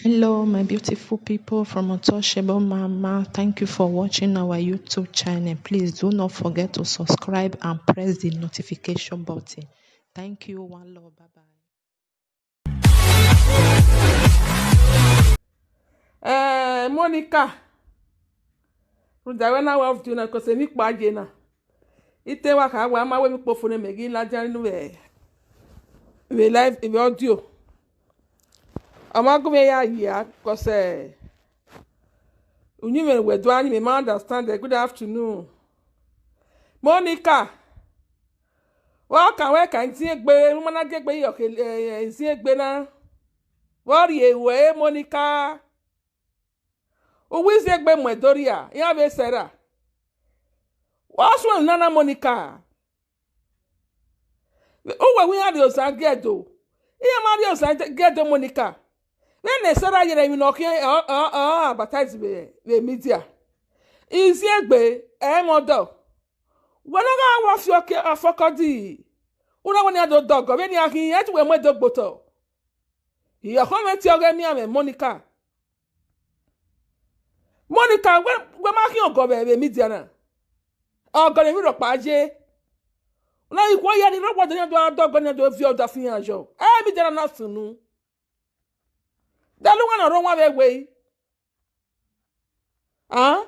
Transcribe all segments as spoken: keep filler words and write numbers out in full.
Hello, my beautiful people from Untouchable Mama. Thank you for watching our YouTube channel. Please do not forget to subscribe and press the notification button. Thank you. One love. Bye bye. Eh, Monica. Rhunmwuda wẹ na wa video na, because emwi kpa ye na. Ite wa kha wa ma wẹ emwi kpofo ne mẹ ghi ladian inu vbe, vbe live, vbe audio. Ọ ma gu mwẹ ya yia, because, eh, uyinmwẹ wẹ do a ni, mẹ ma understand. Eh, good afternoon. Monica, wa kan wẹ ka iziengbe, u ma na gie egbe yọ ke, eh, iziengbe na. Vbe ọ rhie ruẹ, Monica? Uwu iziengbe mu ẹdẹ orria, iran vbe sẹ ra? Wa suẹn nana Monica. Uwẹ wẹ iran rhie ozan gie Ẹdo. Iran ma rhie ozan gie Ẹdo Monica. Vbene Sarah ye ne emwi ne ọ khian, ọ, ọ, ọ advertise vbe, vbe media. Iziengbe, ẹ i mwẹ ọdọ. Wẹ na gha wa fi ọke afọkọdi, u na wẹ ne iran do dọgọ vbene iran khin, ẹ i te wẹ mu Ẹdo gbe otọ. Iyọkhan mwẹ tie ọghe emianmwẹ Monica. Monica, wẹ, wẹ ma khian ọgọ vbe, vbe media na. Ọgọ ne emwi rhọkpa ye. Na ikhuo ya ni rre ọgua ọdọ ne iran do dọgọ, ne iran do viọ ọdafẹn iran yọ. Ẹ, media na na sunu. Dalughan ne ọ rre ọmwa vbe ẹvbo ẹre. A?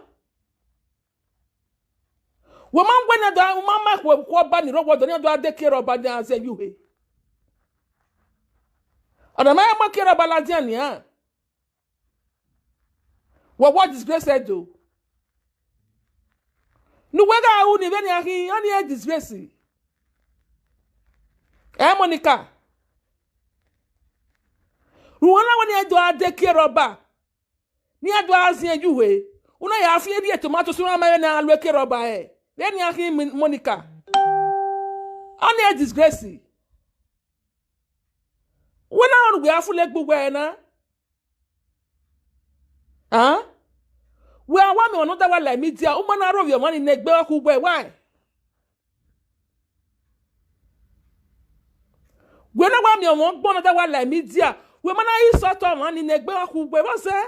Wẹ ma wẹ ne da, u ma ma khuo, khuo ọba ni rre ọgua ọdọ ne iran do a dekie rre ọba ne a zẹ ye uhe. Ọ na ma ma kie rre ọba ladian nian. Wẹ wa disgrace Ẹdo. Ne uwẹ gha ru ni vbene a khin, ọnii ẹ disgrace. Ẹ Monica. Rhunmwuda wẹ ne iran do a dekie rre ọba. Ne iran do a ziẹn ye uhe, u na ya fi erriẹ tomato sunu ma vbene a lu eke rhọba ẹre, vbene iran khin Monica. Ọnii ẹ disgrace. Wẹ na rọnrọn wẹ a fule egbe uwẹ na? A? Wẹ a wa miẹn ọmwa ne ọ da wa la media, u ma na rhovbiẹ ọmwa ni ne egbe ọkhu uwẹ, why? Wẹ na wa miẹn ọmwa ọgbọn ne ọ da wa la media, wẹ ma na insult ọmwa ni ne egbe ọkhu uwẹ, vbọ zẹ?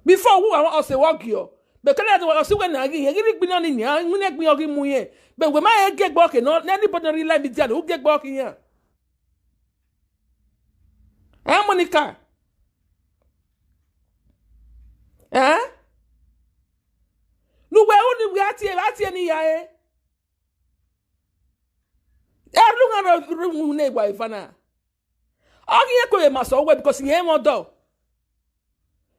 Before uwu wa ọse wẹ ọ giọ, bekẹdẹ ọse wẹ ne a ghi hin, ghi rhie igbinna ni nian, iwinna igbinna ọ ghi mu irẹn, but wẹ ma he gie egbe ọkhe nọ, ne anybody ne ọ rhie la media ne u gie egbe ọkhe iran. Ẹ Monica? Ẹ? Ne uwẹ ru ni wẹ a tie, a tie ne I ya re. Erhunmwu ne wa eva na. Ọ ghi rẹn kue vbe ma sẹ uwẹ because irẹn mwẹ ọdọ.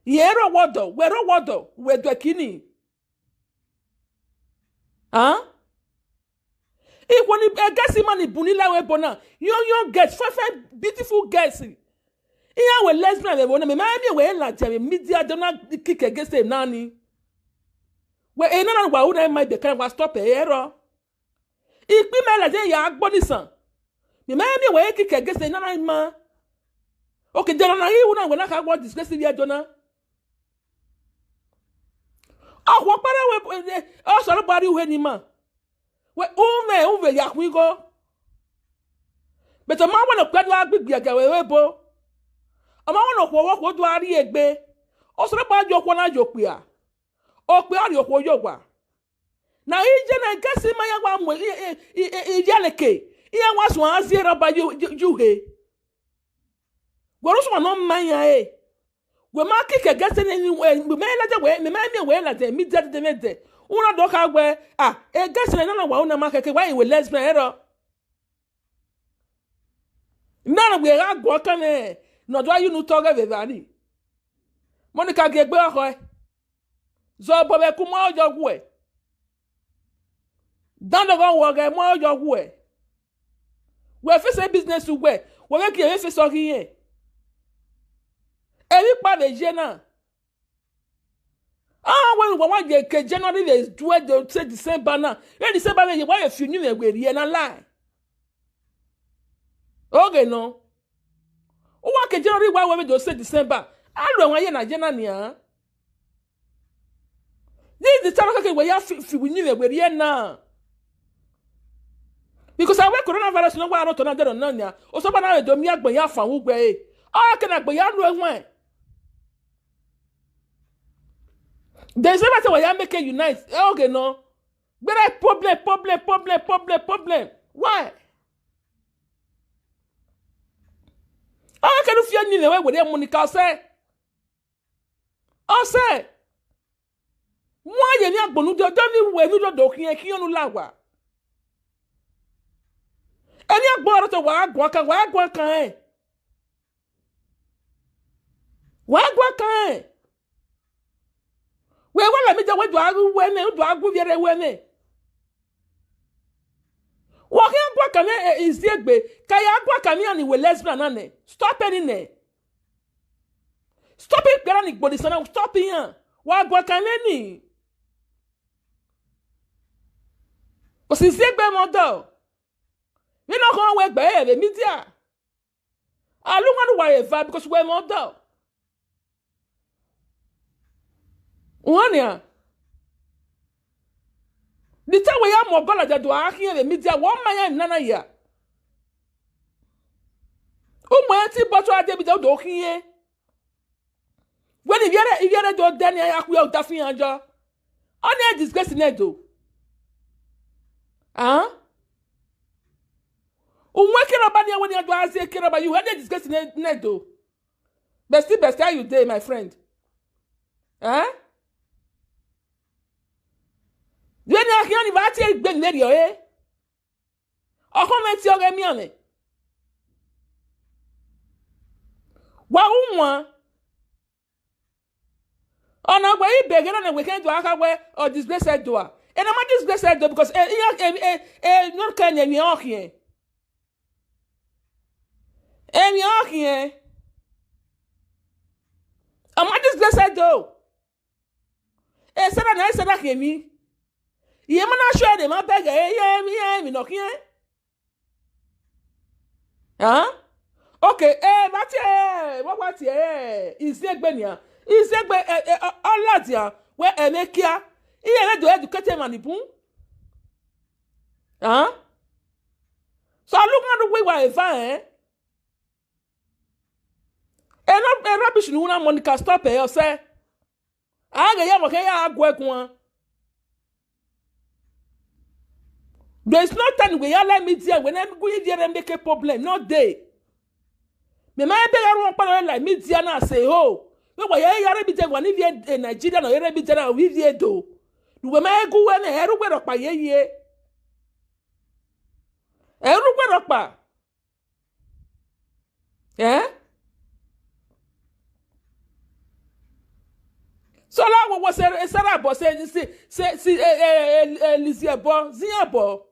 Irẹn rre owa ọdọ, wẹ rre owa ọdọ, wẹ do ẹki ni. A? Ikhuo ni, eh, girls ma ni bun ni la ẹvbo ebo na. Young, young girls, fine, fine, beautiful girls. Iran wẹ lesbian vbe ẹvbo na, mẹ ma miẹn wẹ ladian vbe media do na kick against them na ni. Wẹ, enana wa ru na ima ibekẹn wa stop ẹre rọ. Ikpẹ ima ladian ya gbo ni san. Mẹ ma miẹn wẹ kick against enana ima. Okay, de na ghi ru na wẹ na kha wa disgrace vbe Ẹdo na. Okhuo ọkpa rre wẹ, eh, Osanobua rhie uhe ne ima. Wẹ, u mwẹ, u vbe ya khuan igho. But ọ ma wẹ ne okpia do gha gbe igbiagia vbe ẹvbo ebo. Ọ ma wẹ ne okhuo vbe okhuo do gha rrie egbe. Osanobua gie okhuo na ye okpia. Okpia ọ rhie okhuo ye owa. Na iye na girls ma ya wa mu i, i, i, i, iyaleke, iran wa suẹn zie rhọba ye, ye, ye uhe. Wẹ rre usuma ne ọ ma iran re. Wẹ ma kick against ne ni, wẹ, mẹ ma ladian wẹ, mẹ ma miẹn wẹ ladian media dede vbe ẹdẹ. U na do kha wẹ, ah, against ne nana wa u na ma khẹke, wa i wẹ lesbian ẹrọ. Na wẹ gha guọ kan nẹ, ne ọ do a ye unu tọ ọghẹ vbe evba ni. Monica gie egbe ọkhọe. Zẹ obọ vbe ẹko mu aro yọ wuẹ. Dan lọghọ wọ ghẹ mu aro yọ wuẹ. Wẹ fese business uwẹ, wẹ vbe gie vbe fese ọghe irẹn. Emwi kpa vbe ye na. A wẹ ne uwa wa ye ke January vbe du ẹdẹ se December na. Vbe December vbe ye, wa vbe fi uyinmwẹ werriẹ na la. Oghe nọ. Uwa ke January wa wẹ vbe do se December. A lu ẹwaẹn ye na ye na nian. This is the time keke wẹ ya fi, fi uyinmwẹ werriẹ na. Because a wẹ coronavirus ne ọ wa rre otọ na dẹrọ na nian. Osanobua na vbe do miẹn agbọn ya fan vbe uwẹ re. Ọ ke na gbe ya ru ẹwaẹn. December te wa ya make unite. Ẹ oge nọ. Gbere problem, problem, problem, problem, problem. Why? Ọ ke nu fi ẹni lẹ wẹ were Monica ọsẹ. Ọsẹ. Wọn ye ni agbọn nu dọdọ ni wẹ nu dọdọ khian khian nu la wa. Ẹni agbọn ọrọ te wa guan kan, wa guan kan ẹn. Wa gua kan. Wẹ wa la mi dia wẹ do a gu wẹ nẹ, do a gu viẹrẹ wẹ nẹ. Wa khian gua kan nẹ, eh, Iziegbe, ka ya gua kan ne iran ni wẹ lesbian na nẹ. Stop ẹni nẹ. Stop ikpia na ni gbodisan na, stop iran. Wa gua kan nẹ ni. Because Iziegbe mwẹ ọdọ. Vbene ọ khọn wẹ gbe ẹre vbe media. A lu wan ne uwa re eva because wẹ mwẹ ọdọ. Uhan nian. The time wẹ ya mu ọgọ ladian do a khian vbe media, wẹ ọ ma ya emwi nana ya. U mu ẹn te bọtọ a de media, u do khian. Wẹ ne ivbiẹrẹ, ivbiẹrẹ do dẹ ne a ya khuẹ odafẹn iran yọ. Ọnii disgrace nẹ do. An? U mu ekiẹ rhọba nian wẹ ne iran do a zẹ ekiẹ rhọba, you had a disgrace nẹ, nẹ do. Bestie, bestie, how you dey, my friend? Eh? Vbene a khian ni, vbe a tie egbe ne erriọ re? Ọkhọ mwẹ tie ọghe emianmwẹ. Wa ru wan. Ọna wẹ ibe ghe na ne wẹ khẹ do a kha wẹ ọ disgrace Ẹdo a. Ena ma disgrace Ẹdo because, eh, iran, eh, eh, eh, ne ọ kẹ ne emwi ọ khian. Emwi ọ khian. Ọ ma disgrace Ẹdo. Esẹda na, esẹda khian emwi. Iye ma na sure ne ma bẹghe, iye, iye emwi ne ọ khian. Huh? Okay, eh, vbe a tie, eh, vbe wa tie, eh, Iziegbe nian. Iziegbe, eh, eh, ọ, ọ ladian, wẹ ẹmwẹ kia. Iye vbe do educate emwa ni bun. Huh? So, look, man, we wa eva, eh? Eh, no, eh, rubbish ni una Monica stop, eh, ọ sẹ. A ghe ya vbe ọ khe ya gu ẹre guan. There is no time we ya la media, wẹ ne gu ivie rre make problem, no dey. Mẹ ma be gha rhunmwuda ọkpa ne ọ la media na sẹ ho. Vbe wa ya ya rre media, wa ne ivie, eh, Nigeria nọ, rre media na, ivie do. Ne uwẹ ma gu wẹ nẹ, ẹ rre uwẹ rhọkpa yeye. Ẹ rre uwẹ rhọkpa. Eh? So la wo wo sẹ, sẹ ra bọ, sẹ, sẹ, sẹ, sẹ, eh, eh, eh, eh, Lizzie ẹbọ, zin ẹbọ.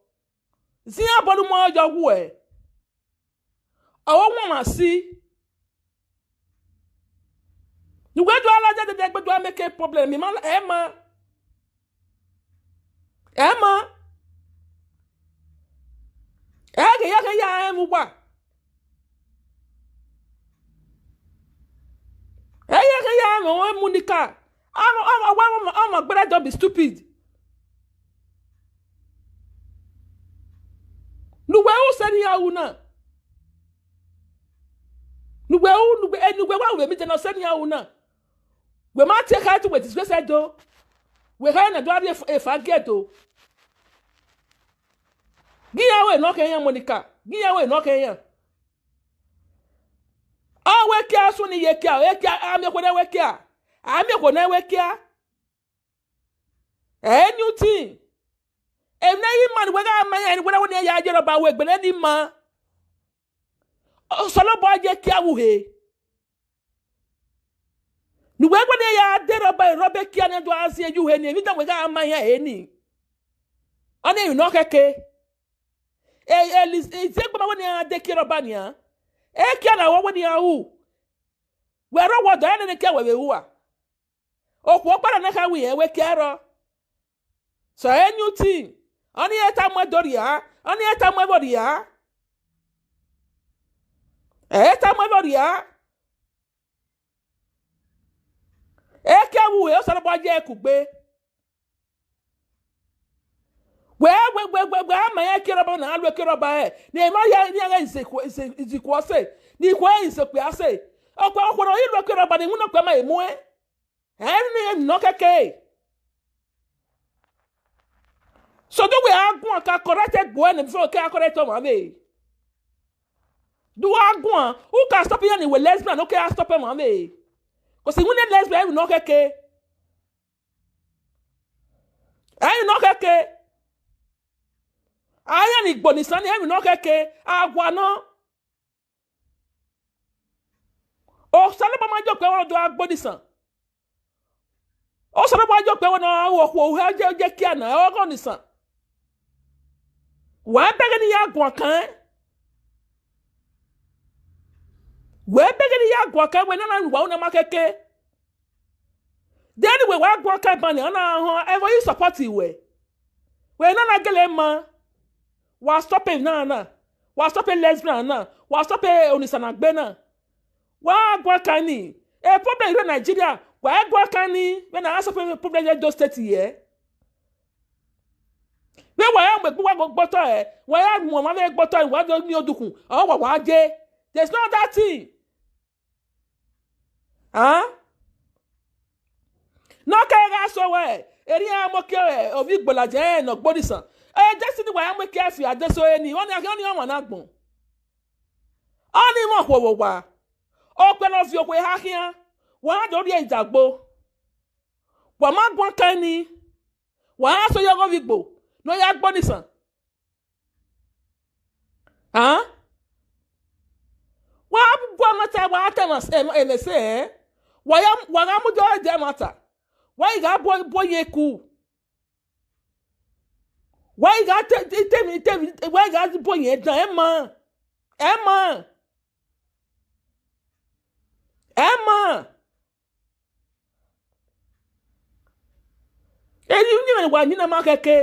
Zin ẹbọ ne u ma yọ wuẹ. Ọ wo wọn ma si. Ne uwẹ do a la dẹdẹdẹ gbe do a make problem, mẹ ma, ẹ ma. Ẹ ma. Ẹ ghe ya khe ya rẹn vbe uwa. Ẹ ya khe ya rẹn vbe Monica. Ọmọ, ọmọ, ọmọ, ọmọ, ọmọ gbẹrẹ, don't be stupid. Ne uwẹ ru sẹ ne iran ru na. Ne uwẹ ru, ne uwẹ, eh, ne uwẹ wa ru vbe media na, sẹ ne iran ru na. Wẹ ma tie kha te uwẹ disgrace Ẹdo. Wẹ kha na do a rhie efa, efa gie Ẹdo. Gie iran ru enọ khe iran, Monica. Gie iran ru enọ khe iran. Ọ wẹ kia, sunu ye kia, ọ ye kia, a miẹn okhuo ne wẹ kia. A miẹn okhuo ne wẹ kia. Ẹ new thing. Emwi ne i ma ne uwẹ gha ma iran, ne uwẹ na wẹ ne iran ya ye rhọba, wẹ egbe ne i ma. Osanobua ye kia vbe uhe. Ne uwẹ wẹ ne iran ya de rhọba, rhọba kia ne do a ziẹ ye uhe ni, emwi dan wẹ gha ma iran ehe ni. Ọnii emwi ne ọ khẹke. E, e, Iziegbe ma wẹ ne iran de ekiẹ rhọba nian. Ekia na wẹ wẹ ne iran ru. Wẹ rre owa ọdọ, iran nene ekia wẹ vbe ru a. Okhuo ọkpa na ne kha wẹ irẹn wẹ ekia rrọọ. So, ẹ new thing. Ọnii ẹ ta mu Ẹdo rhia, ọnii ẹ ta mu ẹvbo rhia. Ẹ ta mu ẹvbo rhia. Ekia vbe uhe, Osanobua ye kugbe. Wẹ, wẹ, wẹ, wẹ, wẹ a ma iran ekiẹ rhọba na, a lu ekiẹ rhọba ẹre. Ne emwa hia, ne iran ghẹ ize ikhuo, ize, ize ikhuo ọse, ne ikhuo ẹre ize okpia ọse. Okhuo, okhuo ne ọ i ru ẹkue rhọba ne iwinna okhuo ma muẹn. Ẹ i re emwi ne ọ kẹke. So do wẹ a guan ka correct egbe ruẹ nẹ before ke a correct ọmwa vbe. Do a guan, u ka stop iran ni wẹ lesbian, no ke a stop ọmwa vbe. Cause iwinna lesbian, emwi ne ọ kẹke. Emwi ne ọ kẹke. A iran ni gbo ni isan ni, emwi ne ọ kẹke. A wa nọ. Osanobua ma ye okpia wẹ ne ọ do gha gbo ni isan. Osanobua ye okpia wẹ ne ọ ru okhuo, u hẹ ye, ye kia na, ọghe ni isan. Wa bẹghe ne I ya guan kan. Wẹ bẹghe ne I ya guan kan, wẹ nana wa una ma kẹke. Then wẹ wa guan kan ban ni, ọ na họn, ẹvbo i support wẹ. Wẹ nana gele ma. Wa stop emwi na na. Wa stop lesbian na. Wa stop onisan na gbe na. Wa guan kan ni. E problem rre Nigeria, wa guan kan ni. Vbene a support problem ye Edo State ye. Vbe wa ya mu egbe uwa gbe otọ ẹre, wa ya mu ọmwa vbe gbe otọ ẹre, wa do miẹn odukhun, ọ wa wa je. There's no other thing. Ah? Ne ọ kẹ gha sẹ wẹ, erriọ iran mu kie ovbi igbo ladian ne ọ gbo ni isan. E Destiny wa ya mu kie fi ade so ẹre ni, ọnii a khian ọnii ọmwa na agbọn. Ọnii mwẹ okhuo vbe owa. Okpia ne ọ viọ okhuo eha khian, wa do rhie idagbo. Wa ma guan kan ni, wa sẹ ọyọghọ ovbi igbo ne ọ ya gbo ni isan. Ah? Wa guan ẹmwata, wa ta ẹmwẹ ẹmwẹ ẹse, wa ya, wa gha mudia ẹdẹ ẹmwata. Wa i gha bu, bu oyin ku. Wa i gha te, te, te, te, wa i gha bu oyin dan, ẹ ma. Ẹ ma. Ẹ ma. Erriọ uyinmwẹ ne wa yin na ma kẹke.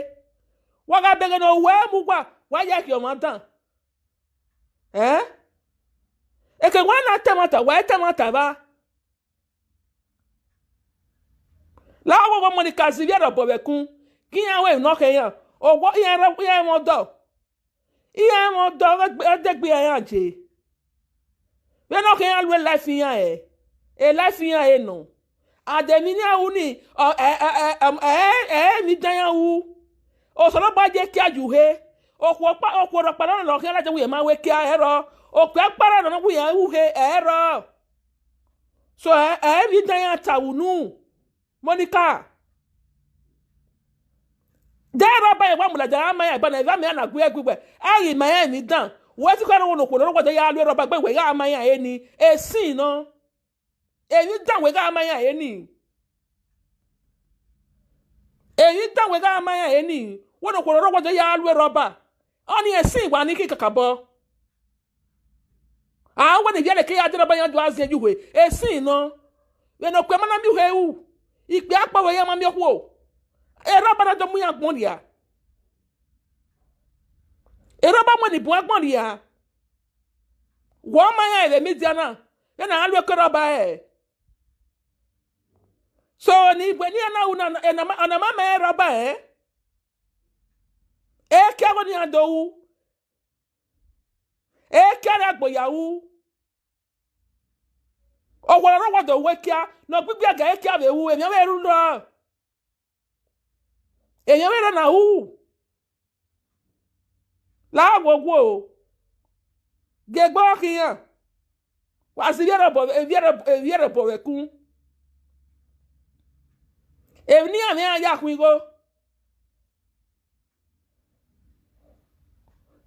Wa gha bẹghe ne ọ wẹ mu uwa, wa ya khian ọmwa dan. Ẹ? Eke wa na ta ẹmwata, wa i ta ẹmwata evba. La wẹ Monica zẹ ivbi ẹrọbọ vbe ẹkun, ke iran ru emwi ne ọ khẹ iran, owa iran rre, iran mwẹ ọdọ. Iran mwẹ ọdọ, ẹdẹgbe iran ya je. Vbene ọ khẹ iran lu life iran, ẹ, life iran ẹre nọ. And emwi ne iran ru ni, ọ, ẹ, ẹ, emwi dan iran ru. Osanobua ye kia ye uhe. Okhuo ọkpa, okhuo rhọkpa ne ọ khian ladian wẹ iran ma ru ekia, ẹrọ. Okpia ọkpa ne ọ khian ru uhe, ẹrọ. So, ẹ, emwi dan iran ta vbe unu. Monica. De rọba wa mu ladian gha ma iran eba na, evba mẹ iran na gu ẹre gu wẹ, a ghi ma iran emwi dan. Wẹ te khẹ ne okhuo ne ọ rre owa ya lu rọba gbe wẹ gha ma iran ẹre ni, esin nọ. Emwi dan wẹ gha ma iran ẹre ni. Emwi dan wẹ gha ma iran ẹre ni. Wẹ ne okhuo ne ọ rre owa ya lu rọba. Ọnii esin wa ni khin kakabọ. A wẹ ne ivbiẹre ke ya de rọba iran do a ziẹn ye uhe, esin nọ. Vbene okpia ma na miẹn uhe ru, ikpia kpọ vbe iran ma miẹn okhuo. Erọba na do mu iran agbọn rria. Erọba mu eni bun agbọn rria. Wẹ ọ ma iran vbe media na, vbene a lu eke rọba ẹre. So, ne iwẹ ne iran na ru na, ena ma, ọna ma ma rọba ẹre. Ekia gho ne iran do ru. Ekia rre agbo ya ru. Ọ wa rre owa do ru ekia, ne ọ gbigbi ẹga ekia vbe ru, emwi ọ vbe ru rrọọ. Emwi ọ vbe rrọọ na ru. La wo guo. Gie egbe ọ khian. Wa zẹ ivbi ẹrọbọ, ivbi ẹrọbọ, ivbi ẹrọbọ vbe ẹkun. Emwi ne iran mwẹ iran ya khuan igho.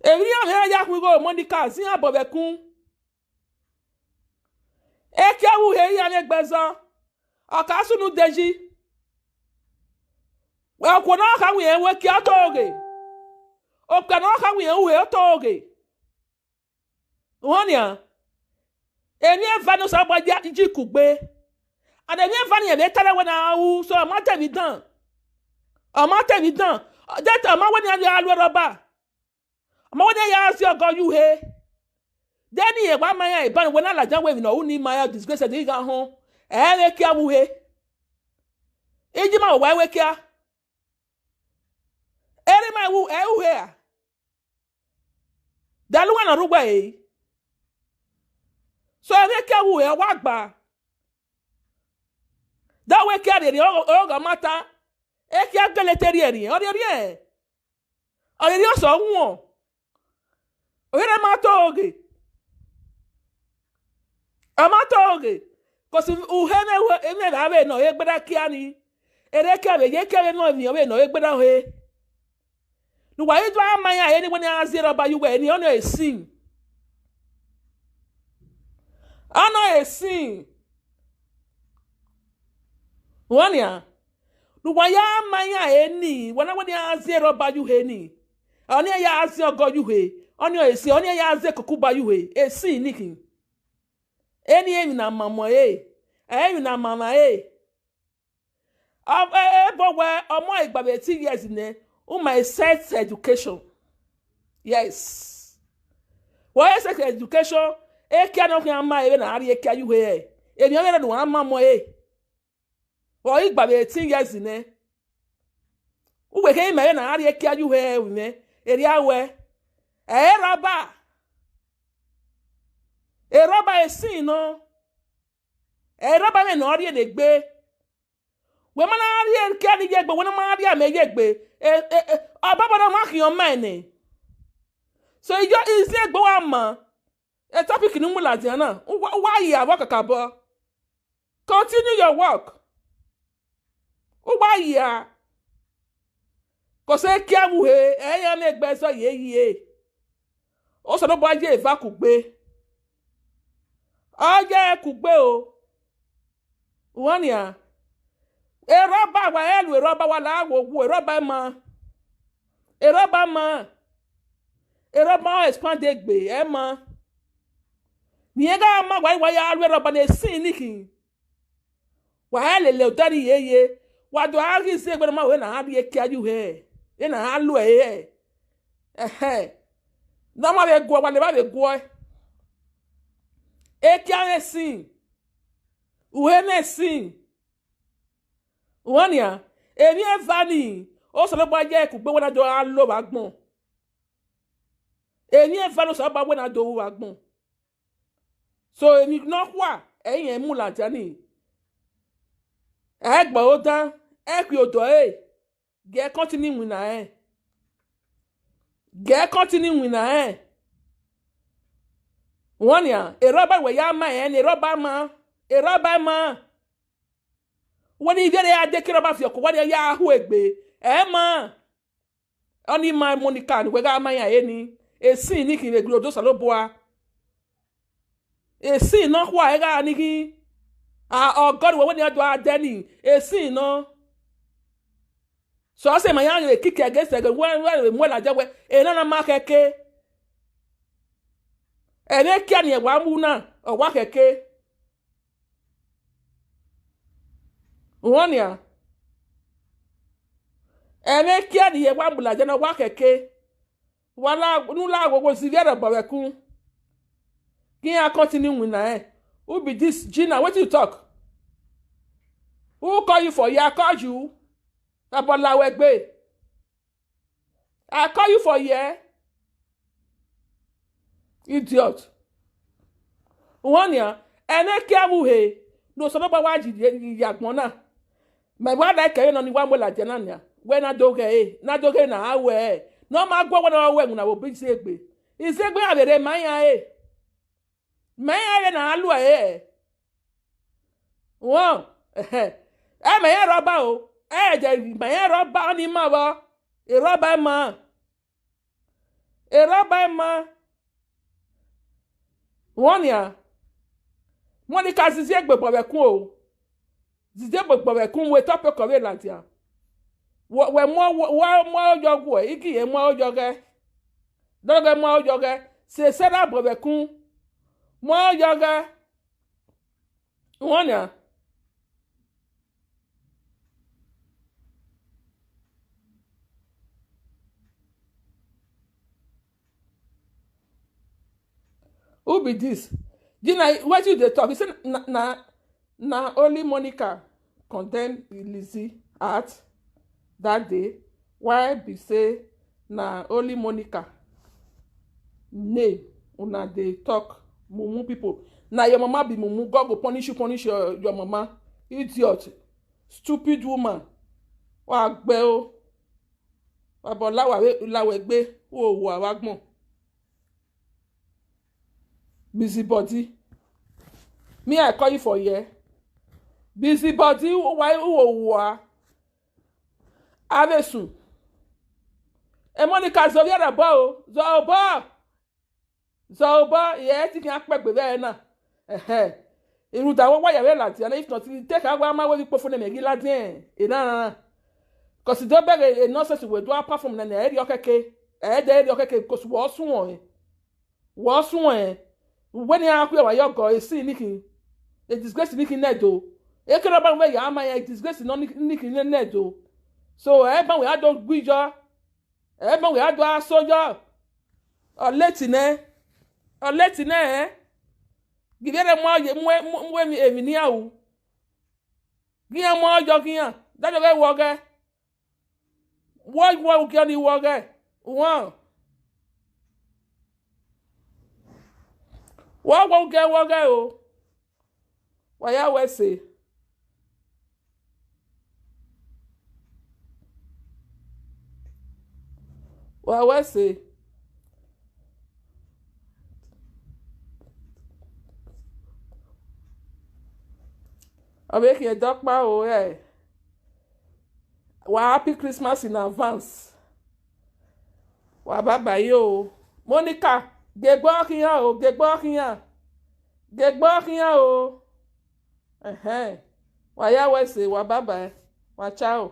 Emwi ne iran mwẹ iran ya khuan igho, Monica, zẹ iran obọ vbe ẹkun. Ekia vbe uhe iran mwẹ egbe zọ, ọ ka sunu de yi. Wẹ okhuo ne ọ kha winna ru ekia, ọ to ghe. Okpia ne ọ kha winna ru uhe, ọ to ghe. Uhọn nian, emwi eva ne Osanobua ya yi kugbe. And emwi eva ni rẹn vbe ta ẹre wẹ ne a ru, so ọ ma ta emwi dan. Ọ ma ta emwi dan. Ọ ma wẹ ne iran ya lu rọba. Ọ ma wẹ ne iran ya zẹ ọgọ ye uhe. De ne irẹn wa ma iran eban wẹ ne a ladian wẹ emwi ne ọ ru ni ma iran disgrace ni gha họn. Ẹ i vbe ekia vbe uhe. Iye ima vbe uwa ru ekia. Erha ima ru, ẹ i ru uhe ra? Dẹ lẹ uwa ne ọ rre uwa ẹre. So, emwi Ekia wu ẹ wa gba. Da wẹ ekia rhiẹnrhiẹn, ọ, ọ gha ma ta. Ekia gele te rhiẹnrhiẹn, ọ rhiẹnrhiẹn. Ọ rhiẹnrhiẹn ọsẹ ọ wọn. Ọ rhiẹnrhiẹn ma to ghe. Ọ ma to ghe. Cause uhe mwẹ, uhe mwẹ vbe avbe nọ, egbe da kia ni. Erha ekia vbe ye ekia vbe nọ emwi ọ vbe nọ, egbe da he. Ne uwa ghi do a ma iran ẹre ni wẹ ne a zie rọba ye uwẹ, eni ọnii ọre sin. Ọnii ọre sin. Wẹ nian, ne uwa ya ma iran ẹre ni, wẹ na wẹ ne a zie rọba ye uhe ni. Ọnii ọre ya zie ọgọ ye uhe, ọnii ọre sin, ọnii ọre ya zie kukuba ye uhe, esin ni khin. Eni emwi ne a ma ọmọ ẹre, ẹ i re emwi ne a ma ọmwa ẹre. Ọ, e, e, ebo wẹ ọmọ igba vbe eighteen years nẹ, u ma sex education. Yes. Wẹ sex education, ekia ne ọ khian ma ẹre vbene a rhie ekia ye uhe ẹre. Emwi ọghe ne uwa ma ọmọ ẹre. Vbe ọ igba vbe eighteen years nẹ. Uwẹ khe ima ẹre ne a rhie ekia ye uhe ẹre vbe mwẹ, erriọ wẹ. Ẹ i re rọba. Erọba esin nọ. Ẹ i re rọba mwẹ ne ọ rhie ne egbe. Wẹ ma na rhie ekia ni ye egbe, wẹ na ma rhie amẹ ye egbe. E, e, e, ọbọbọ na ma khian ọma ẹnẹ. So, iyọ, iziengbe wa ma. E topic ne u mu ladian na, u wa, u wa ya vbọ kakabọ. Continue your work. U wa ya. Cause ekia vbe uhe, ẹ i ya mwẹ egbe ẹzọ ye ye. Osanobua ye eva kugbe. Ọ ye kugbe o. Wẹ nian. Erọba, wa ru erọba, wa la wo wo, erọba ma. Erọba ma. Erọba expand egbe, ẹ ma. Ne irẹn gha ma wa, wa ya ru erọba ne esin ni khin. Wa lele odẹ ni ye ye. Wa do a ghi zẹ egbe ne ọ ma wẹ ne a rhie ekia ye uhe, vbene a lu ẹre. Ẹhẹn. Ne ọ ma vbe guẹ, wa lele evba vbe guẹ. Ekia mwẹ esin. Uhe mwẹ esin. Wẹ nian, emwi eva ni, Osanobua ye kugbe wẹ na do a lo vbe agbọn. Emwi eva ne Osanobua wẹ na do ru vbe agbọn. So, emwi nọkhua, ẹ i rẹn mu ladian ni. Ẹ gbe aro dan, ẹ khui odọ ẹre, gie ẹkọtin ni winna rẹn. Gie ẹkọtin ni winna rẹn. Wẹ nian, erọba wẹ ya ma rẹn, erọba ma, erọba ma. Wẹ ne ivbi ẹre a de ke erọba fi ọkọ, wẹ ne ya hu egbe, ẹ ma. Ọnii ma Monica ni, wẹ gha ma iran ẹre ni, esin ni khin vbe gbe odẹ Osanobua. Esin nọkhua ẹ gha ni khin. A, ọgọ ni wẹ wẹ ne a do a dẹ ni, esin nọ. So, ọ sẹ ma ya vbe kiki ẹgẹ sẹ ẹgẹ, wẹ, wẹ vbe mu ladian wẹ, enana ma khẹke. Ẹmwẹ ekia ni ẹ wa mu na, ọ wa khẹke. Wẹ nian. Ẹmwẹ ekia ni ẹ wa mu ladian na, ọ wa khẹke. Wa la, ne u la wo wo zivbi ẹre obọ vbe ẹkun. Gie iran continue winna rẹn. Who be this? Gina, wetin you talk? Who call you for here? I call you. Abọ la wẹ gbe. I call you for here. Idiot. Wẹ nian, ẹmwẹ ekia vbe uhe, ne Osanobua wa yi, yi, yi agbọn na. Mẹ wa like ẹre nọ ni wa mu ladian na nian. Wẹ na do ghẹ ẹre, na do ghẹ na a wẹ ẹre. Ne ọ ma guẹ wẹ ne ọ wẹ ẹwunna vbe obọ iziegbe. Iziegbe iran vbe rre ma iran ẹre. Ma iran ẹre na a lu ẹre. Wọ, ẹhẹ. Ẹ ma iran rọba o. Ẹ jẹ ma iran rọba ni ma vbọ. Erọba ma. Erọba ma. Wọ nian. Monica, zizie egbe obọ vbe ẹkun o. Zizie egbe obọ vbe ẹkun, wẹ topic vbe ladian. Wẹ, wẹ mu, wẹ, wẹ mu aro yọ guẹ, I ghi ye mu aro yọ ghẹ. Dọghe mu aro yọ ghẹ. Sẹ Sarah obọ vbe ẹkun. Mu aro yọ ghẹ. Wọ nian. Who be this? Gina, wetin you dey talk? He say na, na, na only Monica condemn Lizzy out that day. Why be say na only Monica name una dey talk, mumu people? Na your mama be mumu, God go punish you, punish your, your mama. Idiot. Stupid woman. Wa gbe o. Wa bọ la wa vbe, la wẹ gbe, wo wa vbe agbọn. Busybody. Me, I call you for here. Busybody, wa wo wa. Avbe esu. E Monica, zọ ovbi ẹre obọ o. Zọ obọ. Zọ obọ, ẹ i te khian kpẹgbe vbe ẹre na. Ẹhẹ. Rhunmwuda wẹ wa ya vbe ladian, if not, te kha wa ma wẹ vbe ikpofo ne mẹ ghi ladian, e na na na. Cause do bẹghe e nonsense wẹ do a perform na, ẹ i rhie ọkhẹke. Ẹ i de rhie ọkhẹke, cause wẹ ọ suẹn. Wẹ ọ suẹn. Wẹ ne iran khuẹ wa ye ọgọ, e sin ni khin. E disgrace ni khin nẹ do. Ekene ọba wẹ ya ma ya, e disgrace nọ ni, ni khin nẹ do. So, ẹ ban wẹ a do gui yọ. Ẹ ban wẹ a do a so yọ. Ọ leti nẹ. Ọ leti nẹ, ẹ. Ghi vbe rre mu ye, mu, mu, mu emwi, emwi ne iran ru. Ghi iran mu ọyọ ghi iran. Daddy ghẹ wọ ghẹ. Wọ, wọ ugie ni wọ ghẹ. Wọn. Wọ, wọ ugie wọ ghẹ o. Wa ya wẹ ẹse. Wa wẹ ẹse. Ọ vbe khian ẹdẹ ọkpa o, ẹ. Wa happy Christmas in advance. Wa bye bye o. Monica, gie egbe ọ khian o, gie egbe ọ khian. Gie egbe ọ khian o. Ẹhẹn. Wa ya wẹ ẹse, wa bye bye. Wa ciao.